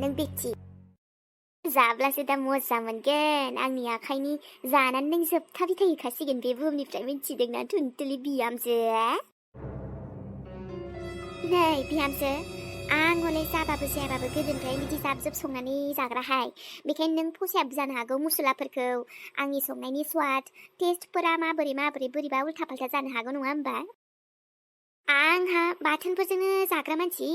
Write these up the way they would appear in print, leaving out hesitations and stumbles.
नों बेथि जाब्लासो दा मोजां मोनगोन आंनि आखाइनि जानानै नों जोबथा बिथायहैखासिगोन बे बुहुमनिफ्राय मिथिदोंना थुनथुलि बिहामजो नै बिहामजो आं हले जाबाबो जायाबाबो गोदोनिफ्राय बिदि जाब संनानै जाग्राहाय बेखायनो नों फसायाबो जानो हागौ मसलाफोरखौ आंनि संनायनि स्वाद टेस्टफोरा माबोरै बोरैबा उल्था फाल्था जानो हागौ नङा होमबा आंहा बाथोनफोरजोंनो जाग्रा मानसि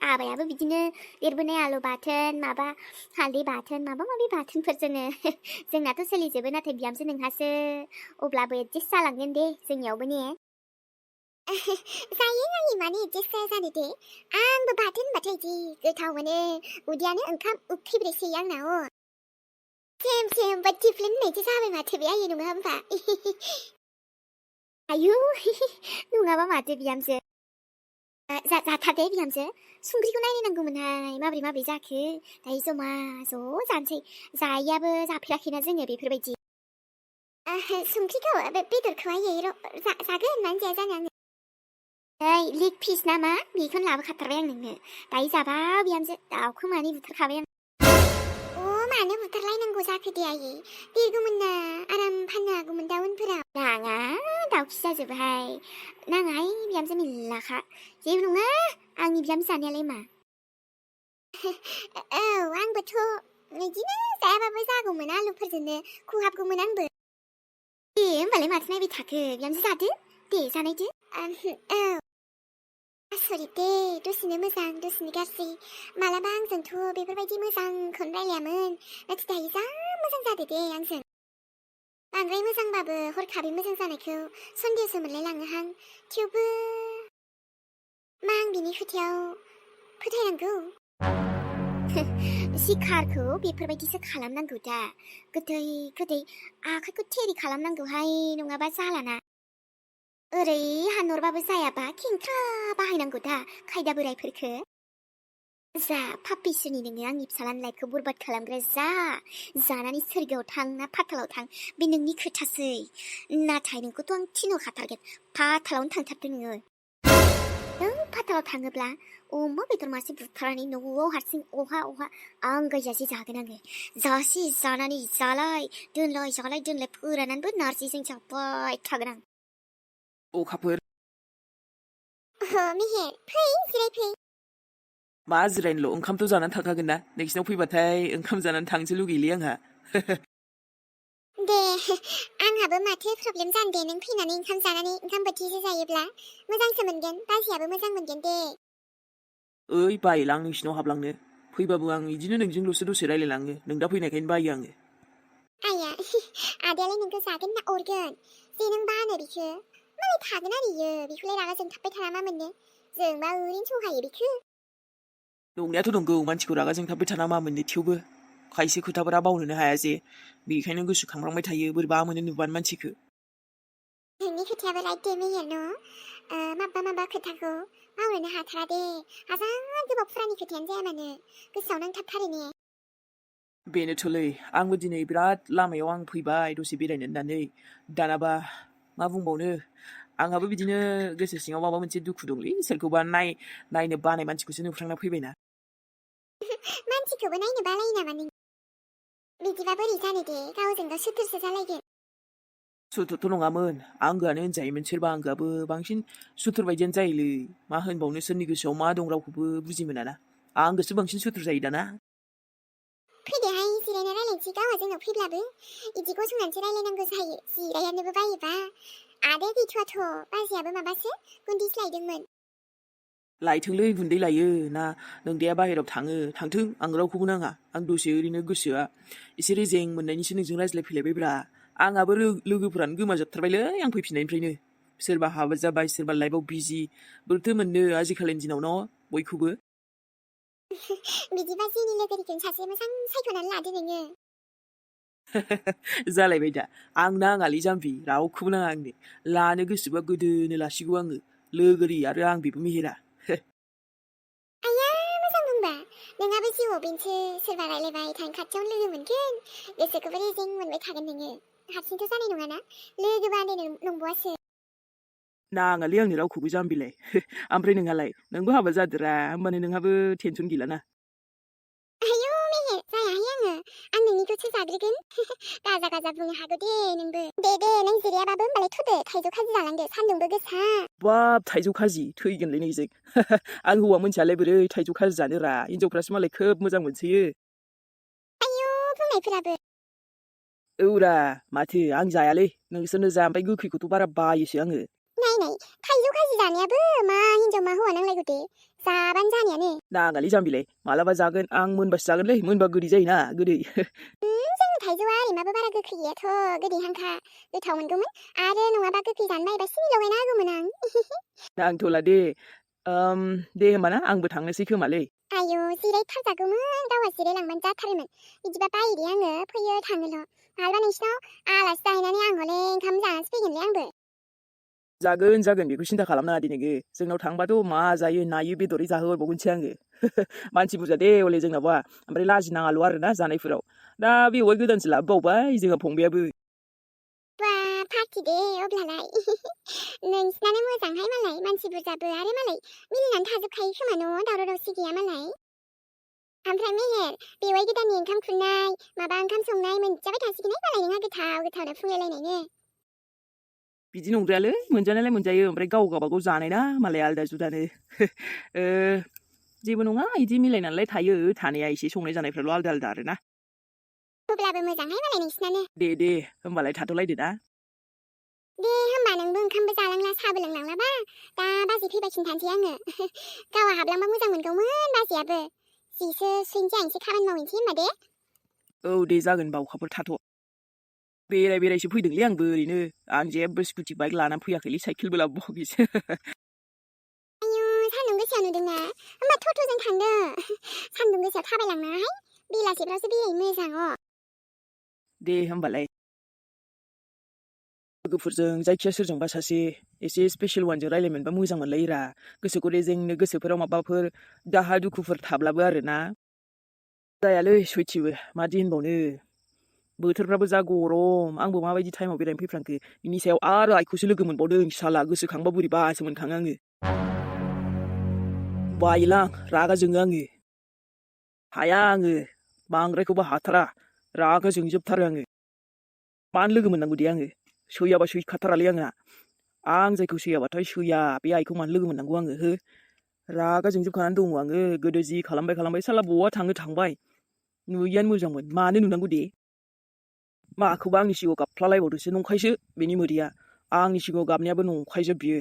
आबायाबो बिदिनो देरबोनाय आलु बाथोन माबा हालदै बाथोन माबा माबि बाथोनफोरजोंनो जोंनाथ' सोलिजोबो नाथाय बिहामजो नोंहासो अब्लाबो एडजास्ट जालांगोन दे जोंनियावबो ने जायो आंनि माने एडजास्ट जानो दे आंबो बाथोन होनबाथाय जि गोथाव मोनो उदैयानो ओंखाम उखैब्रेसै आंनाव सेम बाट डिफरेन्ट होननायसो जाबाय माथो बे आयो नङा होमबा आयु नङाबा माथो बिहामजो जाथारदे बिहामजो संख्रिखौ नायनांगौमोनहाय माबोरै जाखो दायो जमा ज' जानोसै जायैयाबो जाफेराखैना जोङो बेफोरबायदि संख्रिखौ बेदरखौ आयै जागोन मानो जाया जानो आङो ओइ लेग पिस नामा बेखौनो लाबोखाथारबाय आं नोंनो दायो जाबा बिहामजो दाउखौ माने बुथारखाबाय आं मानो बुथारलायनांगौ जाखो दे आयै देरगौमोन ना आराम फाननो हागौमोन दा उनफोराव नाङा दाउखि जाजोबहाय नाङाहाय बिहामजो मेल्लाखा जेबो नङा आंनि बिहामजो जानायालाय मा औ आंबोथ' बिदिनो जायाबाबो जागौमोन आलुफोरजोंनो खहाबगौमोन आंबो दे होमबालाय माथो नायबाय थाखो बिहामजो जादो दे जानायदो औ सरि दे दसेनो मोजां दसेनो गाज्रि मालाबा आंजोंथ' बेफोरबायदि मोजांखौनो रायलायामोन नाथाय दायो जा मोजां जादो दे आंजों बांद्राय मोजांबाबो हरखाबै मोजां जानायखौ सन्देहसो मोनलायलाङोहां थेवबो मा आं बिनि खोथायाव फोथायनांगौ सिखारखौ बेफोरबायदिसो खालामनांगौ दा गोदै आखाइखौ थेरि खालामनांगौहाय नङाबा जालाना ओरै हानहरबाबो जायाबा खेंख्रा बाहायनांगौ दा खायदा बोरायफोरखो जा पाप्पिसुनि नोङो आंनि फिसालानि लाइफखौ बरबाद खालामग्रा जानानै सोरगोआव थां ना फातालाव थां बे नोंनि खोथासै नाथाय नोंखौथ' आं थिनहरखाथारगोन फातालावनो थांथारदो नोङो नों फातालाव थाङोब्ला अमा बेदर मासे बुथारनानै न'आव हारसिं अहा आं गोजासि जागोन आङो जासि जानानै जालाय दोनलाय फोराननानैबो नारजिजों जाबाय थागोन आं अखाफोर मेहेर फै जिराय फै मा जिरायनोल' ओंखामथ' जानानै थांखागोन ना नोंसिनाव फैबाथाय ओंखाम जानानै थांसो लुगैयोलै आंहा दे आंहाबो माथो प्रब्लेम जानो दे नों फैनानै ओंखाम जानानै ओंखाम बोथिसे जायोब्ला मोजांसो मोनगोन बाजैयाबो मोजां मोनगोन दे ओइ बायोला आं नोंसिनाव हाबलांनो फैबाबो आं बिदिनो नोंजोंल'सो दसे रायलायलाङो नों दा फैनायखायनो बायो आङो आया आदायालाय नोंखौ जागोन ना अरगोन जे नों बानो बिखो मालाय थागोन आरो इयो बिखौलाय रागा जोंथाबबाय थाना मा मोननो जोंबा ओरैनो सहायो बिखो नंनायाथ' नंगौ मानसिखौ रागा जोंथाबबाय थाना मा मोननो थेवबो खायसे खोथाफोरा बावनोनो हाया जे बेखायनो गोसोखांलांबाय थायो बोरैबा मोनो नुबानो मानसिखो नोंनि खोथायाबो राइट दे मेहेर न' माबा खोथाखौ मावनोनो हाथारा दे हाजार गोबाव फुरानि खोथायानो जाया मानो गोसोआव नांथाबथारो ने बेनोथ'लै आंबो दिनै बिराद लामायाव आं फैबाय दसे बेरायनो होननानै दानाबा मा बुंबावनो आंहाबो बिदिनो गोसो सिङाव माबा मोनसे दुखु दंलै सोरखौबा नायनो बानाय मानसिखौसो नुफ्लांना फैबायना मानसिखौबो नायनो बालायो नामा नों बिदिबा बोरै जानो दे गावजों गाव सुथुरसो जालायगोन सुथुरथ' नङामोन आंगोआनो होनजायोमोन सोरबा आंगोआबो बांसिन सुथुर बायदियानो जायोलै मा होनबावनो सोरनि गोसोआव मा दं रावखौबो बुजि मोनाना आंगोसो बांसिन सुथुर जायो दाना फैदोहाय जिरायना रायलायनोसै गावहा जोंनाव फैब्लाबो इदि गसंनानैसो रायलायनांगौ जायो जिरायानोबो बायोबा आदाया गैथ'वाथ' बाजैयाबो माबासो गुन्दैसो लायदोंमोन लायथोंलै गुन्दै लायो ना नोंदाया बाहेरायाव थांथों आं रावखौबो नाङा आं दसे ओरैनो गोसोआ एसे रेजें मोननायनिसो नोंजों रायज्लायफैलायबायब्रा आंहाबो लोगोफोरानो गोमाजोबथारबायलै आं फैफिननायनिफ्रायनो सोरबा हाबा जाबाय सोरबा लाइफआव बिजि बोरैथो मोननो आजिखालिनि दिनाव न' बयखौबो बिदिबा जोंनि लोगोनिखौनो सासे मोजां सायख'नानै लादो नोङो जालायबाय दा आं नाङालै जाम्बि रावखौबो नाङा आंनो लानो गोसोबा गोदोनो लासिगौ आङो लोगोरि आरो आं बेबो मेहेरा आया मोजां होनबा नोंहाबो जिउआव बेनोसो सोरबा रायलायबाय थानो खाथियावनो लोगो मोनगोन गोसोखौबो रेजें मोनबाय थागोन नोङो हारसिंथ' जानाय नङाना लोगो बानायनो नंबावासो नाङालै आंनो रावखौबो जाम्बिलाय ओमफ्राय नोंहालाय नोंबो हाबा जादोरा होमबानो नोंहाबो टेनसन गैलाना आया माथो जाग्रोगोन? गाजा गाजा बुंनो हागौ दे नोंबो। दे नों जिरायाबाबो होमबालाय थ'दो थाइजौ खाजि जालांदो सान्दुंबो गोसा। बाब थाइजौ खाजि थैगोनलै नोंजों आं हौवा मोनथियालाय बोरै थाइजौ खाजि जानो रा हिनजावफ्रासो मालाय खोब मोजां मोनसोयो आयौ बुंनायफोराबो। औरा माथो आं जायालै नोंसोरनो जा ओमफ्राय गोखैखौथ' बारा बायोसो आङो नाय थाइजौ खाजि जानायाबो मा हिनजाव मा हौवा नांलायगौ दे जाबानो जानायानो। नाङालै जाम्बिलाय मालाबा जागोन आं मोनबासो जागोनलै मोनबा गोदै जायोना गोदै जोंनि थाइजौआ ओरैमाबो बारा गोखै गैयाथ' गोदैहांखा गोथाव मोनगौमोन आरो नङाबा गोखै जानो बायोबा सिनि लगायना होगौमोन आं। नांथ'ला दे दे होमबाना आंबो थांनोसै खोमालै आयौ जिरायथारजागौमोन गावहा जिरायलांबानो जाथारोमोन बिदिबा बायो दे आङो फैयो थाङोल' मालाबा नोंसिनाव आलासि जाहैनानै आं हले ओंखाम जानासो फैगोनलै आंबो। जागोन बेखौ सिन्था खालामनाङा दे नोङो जोंनाव थांबाथ' मा जायो नायै बेदरै जाहोहरबावगोनसो आङो मानसि बुरजा दे हले जोंनावबा ओमफ्राय लाजिनाङाल' आरोना जानायफोराव दा बेवाय गोदानसो लाबोबावबाय जोंहा फंबायाबो बा पार्टि दे अब्लालाय नोंसिनानो मोजांहाय मालाय मानसि बुरजाबो आरो मालाय मिलिनानै थाजोबखायो खोमा न' दावराव दावसि गैया मालाय। ओमफ्राय मेहेर बेवाय गोदाननि ओंखाम खुरनाय माबा ओंखाम संनाय मोनजाबाय थासिगोनहाय मालाय नोंहा गोथाव गोथावनो फुंलायलायनायनो। बिदि नंद्रायालै मोनजानायलाय मोनजायो ओमफ्राय गाव गावबागाव जानाय ना मालाय आलदा जुदानो जेबो नङा इदि मिलायनानैलाय थायो थानाया एसे संनाय जानायफ्राल' आलदा आलदा आरोना। अब्लाबो मोजांहाय मालाय नोंसिनानो। दे होमबालाय थाथ'लायदो ना। दे होमबा नोंबो ओंखामबो जालांला साहाबो लोंलांलाबा दा बाजै फैबाय खिन्थानोसै आङो गावहा हाबलांबा मोजां मोनगौमोन बाजैयाबो जिसो सुइनोसै आं एसे खामानि मावहैनोसै होमबा दे। औ दे जागोन बावखाफोर थाथ' बेरायसो फैदोंलै आंबो ओरैनो आं जेबो स्कुटि बाइक लानानै फैयाखैलै साइकेलबो लाबोबावाखैसो आयु सान्दुं गोसायाव नुदोंना होमबा टट'जों थांदो सान्दुं गोसायाव थाबायलांनाङाहाय बेलासिफ्रावसो बेरायनो मोजां दे होमबालाय लोगोफोरजों जायखिया सोरजोंबा सासे एसे स्पेसियेल वानजों रायलाय मोनबा मोजां मोनलायोरा गोसोखौ रेजेंनो गोसोफोराव माबाफोर दाहा दुखुफोर थाब्लाबो आरोना जायालै सयथिबो मादि होनबावनो बोथोरफ्राबो जा गरम आंबो माबायदि टाइमाव बेरायनो फैफ्रांखो बिनि सायाव आरो आइखौसो लोगो मोनबावदों साला गोसोखांबा बोरैबासो मोनखाङो आङो बायोलां रागा जोङो आङो हाया आङो बांद्रायखौबो हाथारा रागा जोंजोबथारो आङो मानो लोगो मोननांगौ दे आङो सैयाबा सैखाथारालै आंहा आं जायखौ सैयाबाथाय सैया बे आइखौ मानो लोगो मोननांगौ आङो हो रागा जोंजोबखानानै दङ आङो गोदो जि खालामबाय साला बहा थांबाय नुयैयानो मोजांमोन मानो नुनांगौ दे माखौबा आंनि सिगाङाव गाबफ्लालायबावदोंसो नंखायसो बेनि मोदैया आंनि सिगाङाव गाबनायाबो नंखायजोब बियो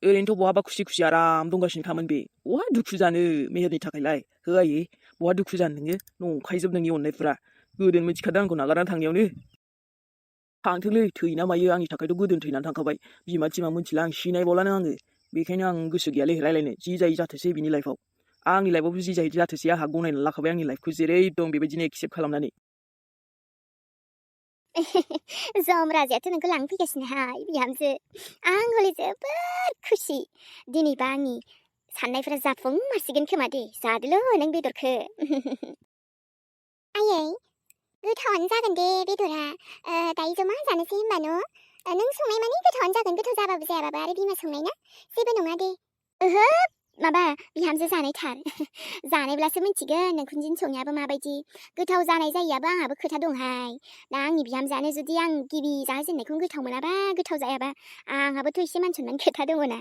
ओरैनोथ' बहाबा खुसि आराम दंगासिनो खामोन बे बहा दुखु जानो मेहेरनि थाखायलाय हो आयै बहा दुखु जानो नोङो नंखायजोब नोंनि अननायफ्रा गोदोनो मिथिखादों आंखौ नागारनानै थांनायावनो थांथोंलै थैना मायो आंनि थाखायथ' गोदोनो थैनानै थांखाबाय बिमा थिमा मोनथिला आं सिनायबावलानो आङो बेखायनो आं गोसो गैयालै रायलायनो जि जायो जाथोंसै बिनि लाइफआव आंनि लाइफआवबो जि जायो जाथोंसै आंहा गनायनानै लाखाबाय आंनि लाइफखौ जेरै दं बेबायदिनो एक्सेप्ट खालामनानै जम राजायाथ' नोंखौ लांनो फैगासिनोहाय बिहामजो आं हले जोबोद खुसि दिनैबा आंनि साननायफोरा जाफुंमारसिगोन खोमा दे जादोल' नों बेदरखौ आयै गोथावानो जागोन दे बेदरा दायो जमा जानोसै होनबा न' नों संनाय माने गोथावानो जागोन गोथाव जाबाबो जायाबाबो आरो बिमा संनाय ना जेबो नङा दे ओहो माबा बिहामजो जानायथार जानायब्लासो मिथिगोन नोंखुनजिनि संनायाबो माबायदि गोथाव जानाय जायैयाबो आंहाबो खोथा दंहाय दा आंनि बिहामजोआनो जुदि आं गिबि जाजेननायखौनो गोथाव मोनाबा गोथाव जायाबा आंहाबोथ' एसे मान सनमान खोथा दङना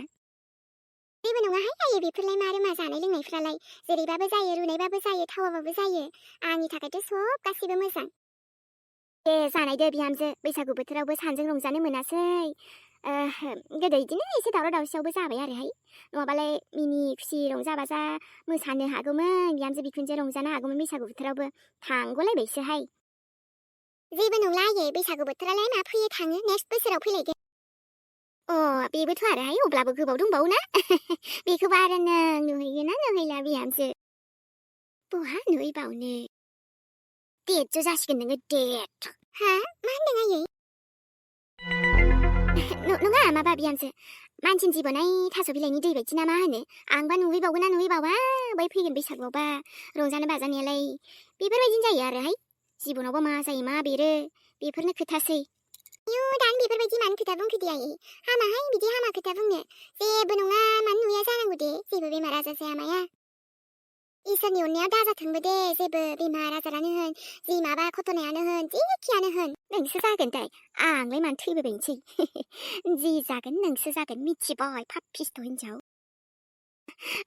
जेबो नङाहाय आयै बेफोरलाय मारो मा जानाय लोंनायफ्रालाय जेरैबाबो जायो रुनायबाबो जायो थावाबाबो जायो आंनि थाखायथ' सब गासिबो मोजां दे जानायदो बिहामजो बैसागु बोथोरावबो सानजों रंजानो मोनासै गोदो इदिनो एसे दावराव दावसियावबो जाबाय आरोहाय नङाबालाय मिनि खुसि रंजा बाजा मोसानो हागौमोन बिहामजो बिखुनजो रंजानो हागौमोन बैसागु बोथोरावबो थांगलायबायसोहाय जेबो नंला आयै बैसागु बोथोरालाय मा फैयो थाङो नेक्स्ट बोसोराव फैलायगोन बेबोथ' आरोहाय अब्लाबो गोबाव दंबावो ना बेखौबा आरो नों नुहैगोन ना नुहैला बिहामजो बहा नुहैबावनो डेटसो जासिगोन नोङो डेट हा मा होनदों आयै नङा माबा बिहामजो मानसिनि जिबनाय थास' बिलाइनि दै बायदि ना मा होनो आंबा नुहैबावगोन ना नुहैबावा बै फैगोन बैसागुआवबा रंजानो बाजानायालाय बेफोरबायदिनो जायो आरोहाय जिबनावबा मा जायो मा बेरो बेफोरनो खोथासै दानो बेफोरबायदि मानो खोथा बुंखो दे आयै हामाहाय बिदि हामा खोथा बुंनो जेबो नङा मानो नुया जानांगौ दे जेबो बेमार आजार जाया माया इसोरनि अननायाव दाजाथोंबो दे जेबो बेमार आजारानो होन जि माबा घटनायानो होन जेखियानो होन नोंसो जागोन दे आंलाय मानो थैबोबायनोसै जि जागोन नोंसो जागोन मिथिबाय पापिस्ट' हिनजाव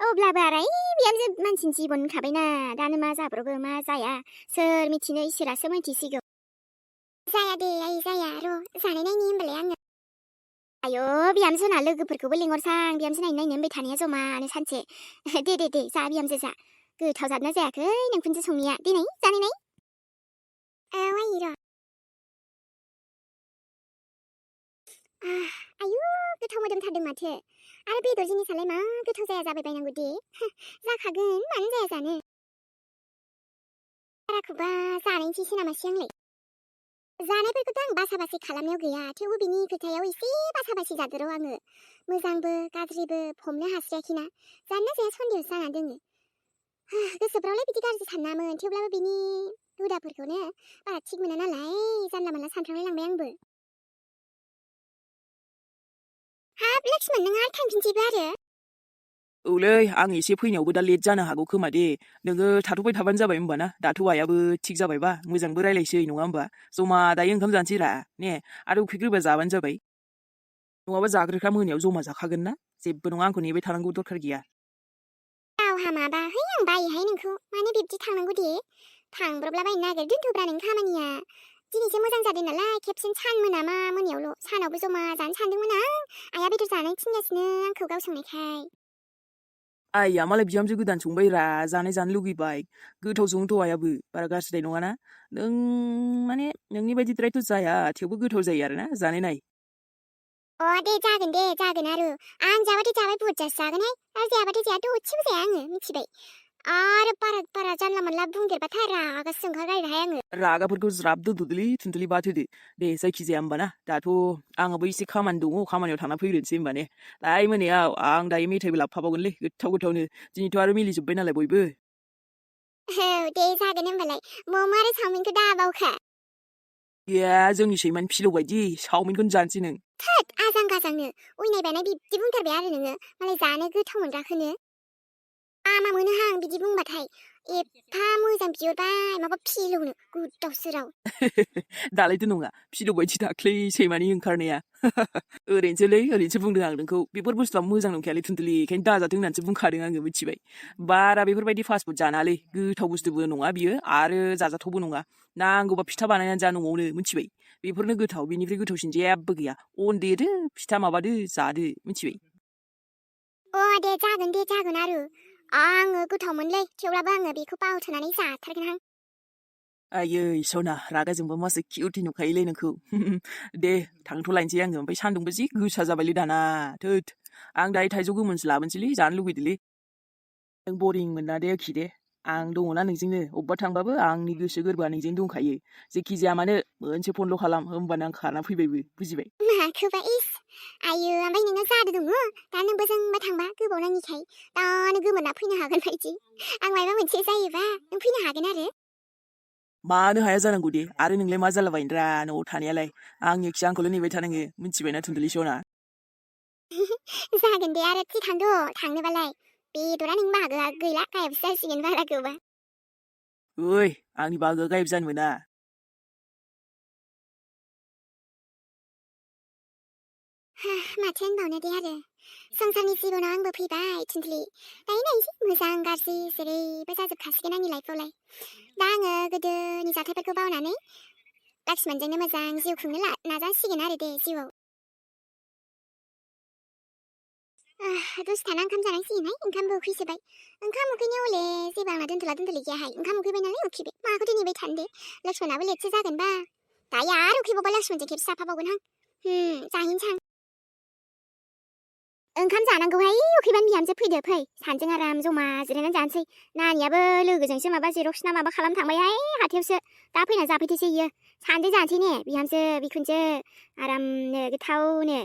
अब्लाबो आरो बिहामजो मानसिनि जिबन होनखाबायना दानो मा जाब्रबो मा जाया सोर मिथिनो इसोरासो मिथिसिगौ जाया दे आइ जाया र' जानाय नायनि होनबालाय आङो आयो बिहामजोना लोगोफोरखौबो लिंहरसां बिहामजो नायनो होनबाय थानाया जमानो सानसे दे जा बिहामजो जा गोथाव जादोंना जायाखै नोंखुनजो संनाया देनाय जानाय नाय आइ र' आयु गोथाव मोदोमथारदों माथो आरो बेदर जिनिसालाय मा गोथाव जाया जाबाय बायनांगौ दे जाखागोन मानो जाया जानो बाराखौबा जानायनोसैसो नामासै आंलाय जानायफोरखौथ' आं बासा-बासि खालामनायाव गैया थेवबो बिनि खोथायाव एसे बासा-बासि जादोर' आङो मोजांबो गाज्रिबो हमनो हास्रायाखैना जानो जाया सन्देहसो जाना दोङो गोसोफ्रावलाय बिदि गाज्रि सानामोन थेवब्लाबो बिनि हुदाफोरखौनो बारा थिग मोना नालाय जानला मानला सानफ्रांलाय लांबाय आंबो हाब लक्ष्मण नों आरो थांफिनसैबो आरो औलै आं एसे फैनायावबो दा लेट जानो हागौ खोमा दे नोङो थाथ'बाय थाबानो जाबाय होमबाना दाथ' आइयाबो थिग जाबायबा मोजांबो रायलायसै नङा होमबा जमा दायो ओंखाम जानोसै रा ने आरो उखैग्रोबा जाबानो जाबाय नङाबा जाग्रोफ्रा मोनायाव जमा जाखागोन ना जेबो नङा आंखौ नेबाय थानांगौ दरखार गैया गावहा माबा है आं बायोहाय नोंखौ मानो बिब्दि थांनांगौ दे थांब्रबलाबायनो नागिर दोनथ'ब्रा नों खामानिया दिनैसो मोजां जादों नालाय खेबसेनो सान मोना मा मोनायावल' सानावबो जमा जानो सानदोंमोन आं आइया बेदर जानो थिनगासिनो आंखौ गाव संनायखाय आइया मालाय बिहामजो गोदान संबायरा जानो लुगैबाय गोथाव सङोथ' आइयाबो बारा गाज्रिदाय नङाना नों माने नोंनि बायदिद्रायथ' जाया थेवबो गोथाव जायो आरोना जानाय नाय दे जागोन आरो आं जाबाथाय जाबाय बुरजासो जागोनहाय आरो जायाबाथाय जाया दसेबो जाया आङो मिथिबाय आरो बारा जानला मोनला बुंदेरबाथाय रागासो जोंखारगारोहाय आङो रागाफोरखौ ज्राब दोनथ'दोलै थुनथुलि बाथोदो दे जायखिजाया होमबा ना दाथ' आंहाबो एसे खामानि दङ खामानियाव थांना फैग्रोनोसै होमबा ने दायो मोनायाव आं दायो मेथाइबो लाबोफाबावगोनलै गोथावनो दिनैथ' आरो मिलिजोब्बाय नालाय बयबो दे जागोन होमबालाय मम' आरो चावमिनखौ दाबावखा गैया जोंनि सैमानि फिलौ बायदि चावमिनखौनो जानोसै नों थोद आजां गाजांनो उइनाय बायनाय बिब्दि बुंथारबाय आरो नोङो मालाय जानो गोथाव मोनग्राखौनो मा मोनोहां बिदि बुंबाथाय एफा मोजां बिहरबाय माबा फिलौनो गोदाव सोराव दालायथ' नङा फिलौ बायदि दाख्लै सैमानि ओंखारनाया ओरैनोसो बुंदों आं नोंखौ बेफोर बुस्थुआ मोजां नंखायालै थुनथुलि ओंखायनो दाजाथों होननानैसो बुंखादों आङो मिथिबाय बारा बेफोरबायदि फास्टफुड जानाङालै गोथाव बुस्थुबो नङा बियो आरो जाजाथावबो नङा नांगौबा फिथा बानायनानै जा न'आवनो मिथिबाय बेफोरनो गोथाव बिनिफ्राय गोथावसिन जेबो गैया अन देदो फिथा माबादो जादो मिथिबाय दे जागोन आरो आङो गोथाव मोनलै थेवब्लाबो आङो बेखौ बावथारनानै जाथारगोनहां आयै सना रागा जोंबा मासे किउटि नुखायोलै नोंखौ दे थांथ'लायनोसै आङो ओमफ्राय सान्दुंबो जि गोसा जाबायलै दाना थोद आं दायो थाइजौ गोमोनसो लाबोनोसैलै जानो लुगैदोलै नों बरिं मोनना दे आखि दे आं दङना नोंजोंनो अबेबा थांबाबो आंनि गोसो गोरबोआ नोंजों दंखायो जेखि जाया मानो मोनसे फनल' खालाम होमबानो आं खारना फैबायबो बुजिबाय माखौबा इस आयो ओमफ्राय नोङो जादु दङ दा नों बोजोंबा थांबा गोबाव नाङिखाय दानो गोमोरना फैनो हागोन बायदि आं माबा मोनसे जायोबा नों फैनो हागोन आरो मानो हाया जानांगौ दे आरो नोंलाय मा जालाबायनोरा न'आव थानायालाय आंनिखि आंखौल' नेबाय थानाङो मिथिबायना थुनदुलि सना जागोन दे आरो थांनोबालाय बेदरा नों बाहागोआ गैला गायबसो जासिगोन बारा गोबा ओइ आंनि बाहागोआ गायब जानो मोना माथो होनबावनो दे आरो संसारनि जिबनाव आंबो फैबाय थुनथुलि दायो नायनोसै मोजां गाज्रि जेरैबो जाजोबखासिगोन आंनि लाइफआवलाय दा आङो गोदोनि जाथायफोरखौ बावनानै लक्ष्मणजोंनो मोजां जिउ खुंनो नाजासिगोन आरो दे जिउआव दसे थाना ओंखाम जानांसिगोनहाय ओंखामबो उखैसोबाय ओंखाम उखैनायाव हले जेबो आंना दोनथ'ला गैयाहाय ओंखाम उखैबाय नालाय उखैबाय माखौथो नेबाय थानो दे लक्ष्मणाबो लेटसो जागोनबा दायो आरो उखैबावबा लक्ष्मणजों खेबसे जाफाबावगोन आं जाहैनोसै आं ओंखाम जानांगौहाय उखैबानो बिहामजो फैदो फै सानैजों आराम जमा जिरायनानै जानोसै नानियाबो लोगोजोंसो माबा जेरक्स ना माबा खालामनो थांबायहाय हाथायावसो दा फैना जाफैथोसै इयो सानैजों जानोसै ने बिहामजो बिखुनजो आरामनो गोथावनो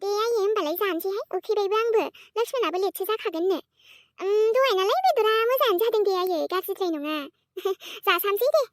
दे आयै होमबालाय जानोसैहाय उखैबायबो आंबो लक्ष्मणाबो लेटसो जाखागोननो दहाय नालाय बेदरा मोजाङानो जादों दे आयै गाज्रिद्राय नङा जासामसै दे